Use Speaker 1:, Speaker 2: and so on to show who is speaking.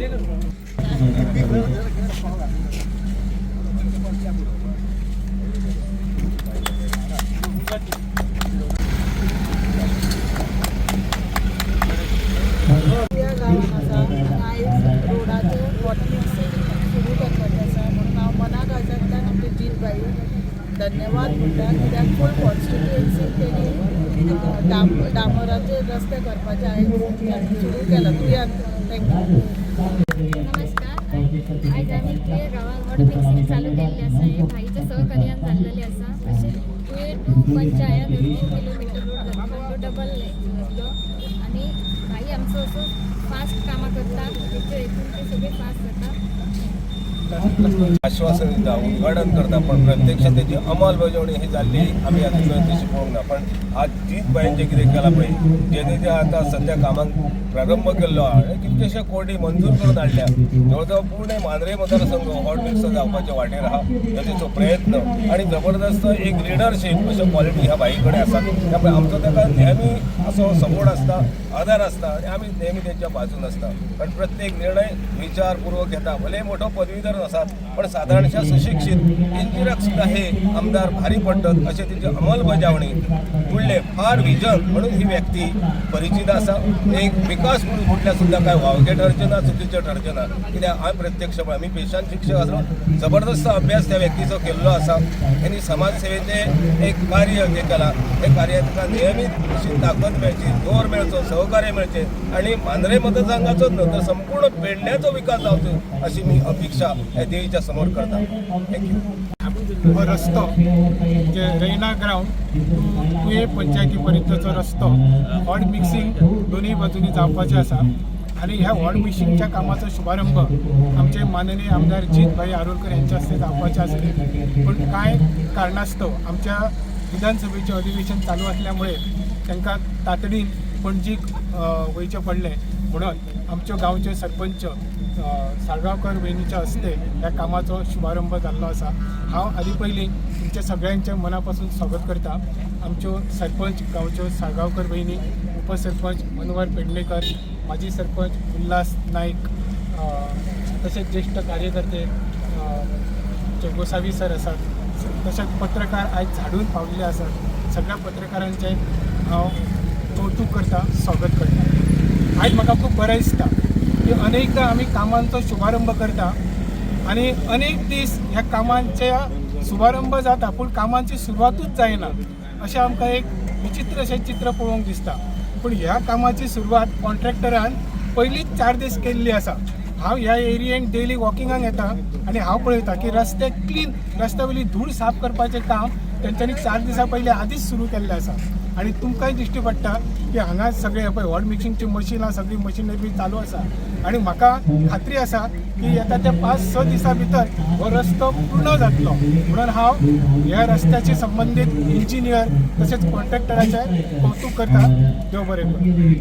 Speaker 1: या गांवान आसा आनी आयज रोडाचेर वॉटर मिक्सींग सुरू करपाचें आसा म्हणून हांव मना काळजांतल्यान आमचे जीत भाई धन्यवाद म्हणटा, कित्याक फूल कॉन्स्टिट्युएन्सीन तेणी डांबराचे रस्ते करपाचे आयज सुरू केला तुयान. Thank you.
Speaker 2: नमस्कार. आयज आमी तुये गांवांत वॉटर मिक्सिंग चालू केल्लें आसा. हें भाईच्या सहकार्यान जाल्लेलें आसा. तशेंच Tuem to panchayat 3 kilometre road जातलो, तो डबल जातलो आनी भाई आमचो असो फास्ट कामां करता. तेचे हितून ते सगळें फास्ट जाता.
Speaker 3: आश्वासन दिता, उद्घाटन करता, पण प्रत्यक्ष तेची अंमलबजावणी ही जाल्ली आमी आजून मेरेन तशी पळोवंक ना. पण आज जीत बायन जें कितें केलां पळय, जेणे जें आतां सद्या कामाक प्रारंभ केल्लो आहा आनी कितकेशे कोटी मंजूर करून हाडल्या, जवळ जवळ पूर्ण मांद्रे मतदारसंघ हॉट मिक्स जावपाच्या वाटेर आहा. तेचो प्रयत्न आनी जबरदस्त एक लिडरशीप अश्यो क्वॉलिटी ह्या बाई कडेन आसा. त्यामुळे आमचो ताका नेहमी असो सपोर्ट आसता, आदार आसता आनी आमी नेहमी तेंच्या बाजून आसता, कारण प्रत्येक निर्णय विचारपूर्वक घेता. भले मोठो पदवीधर नसात, पण साधारणशा सुशिक्षित इंजिनियराक सुद्धा हे आमदार भारी पडटत अशें तेची अंमलबजावणी फुडले फार विजन म्हणून ही व्यक्ती परिचित आसा. एक विकास म्हणून म्हटल्यार सुद्धा काय वावगे ठरचें ना, चुकीचें ठरचें ना, कित्याक हांवें प्रत्यक्ष, आमी पेशान शिक्षक आसलो, जबरदस्त अभ्यास त्या व्यक्तीचो केल्लो आसा. त्यांनी समाजसेवेचें एक कार्य जें केलां, हें कार्य ताका नियमीत अशी ताकद मेळची, जोर मेळचो, सहकार्य मेळचें आनी मांद्रे मतदारसंघाचोच न्हय तर संपूर्ण पेडण्याचो विकास जावचो अशी मी अपेक्षा ह्या देवीच्या समोर करता. Thank you.
Speaker 4: हो रस्तो म्हणजे रैना ग्रावंड टू तुये पंचायती पर्यंतचो रस्तो हॉट मिक्सिंग दोनूय बाजूनी जावपाचें आसा आनी ह्या हॉट मिक्सिंगच्या कामाचो शुभारंभ आमचे माननीय आमदार जीत भाई आरोलकर यांच्या हस्ते जावपाचें आसलें, पूण कांय कारणास्तव आमच्या विधानसभेचें अधिवेशन चालू असल्यामुळे तांकां तातडीन पणजी वयचें पडलें. म्हणून आमच्यो गांवचे सरपंच साळगांवकर वयनीच्या हस्ते ह्या कामाचो शुभारंभ जाल्लो आसा. हांव आदी पयलीं तुमच्या सगळ्यांचें मना पासून स्वागत करता. आमच्यो सरपंच गांवच्यो साळगांवकर वयनी, उपसरपंच मनोहर पेडणेकर, माजी सरपंच उल्हास नाईक, तशेंच ज्येश्ठ कार्यकर्ते आमचे गोसावी सर आसात, तशेंच पत्रकार आयज झाडून पाविल्ले आसात. सगळ्या पत्रकारांचें हांव कौतूक करता, स्वागत करता. आयज म्हाका खूब बरें दिसता की अनेकदां आमी कामांचो शुभारंभ करता आनी अनेक दीस ह्या कामांच्या शुभारंभ जाता, पूण कामांची सुरवातूच जायना, अशें आमकां एक विचित्र अशें चित्र पळोवंक दिसता. पूण ह्या कामाची सुरवात कॉन्ट्रॅक्टरान पयलींच 4 दीस केल्ली आसा. हांव ह्या एरियेन डेली वॉकिंगाक येता आनी हांव पळयता की रस्ते क्लीन, रस्त्या वयली धूळ साफ करपाचें काम तेंच्यांनी 4 दिसां पयलीं आदींच सुरू केल्लें आसा. आनी तुमकांय दिश्टी पडटा की हांगा सगळे पळय हॉट मिक्सिंगची मशीन सगळी मशिनरी चालू आसा आनी म्हाका खात्री आसा की येता त्या 5-6 दिसां भितर हो रस्तो पूर्ण जातलो. म्हणून हांव ह्या रस्त्याचे संबंदीत इंजिनियर तशेंच कॉन्ट्रॅक्टराचें कौतूक करता. देव बरें करूं.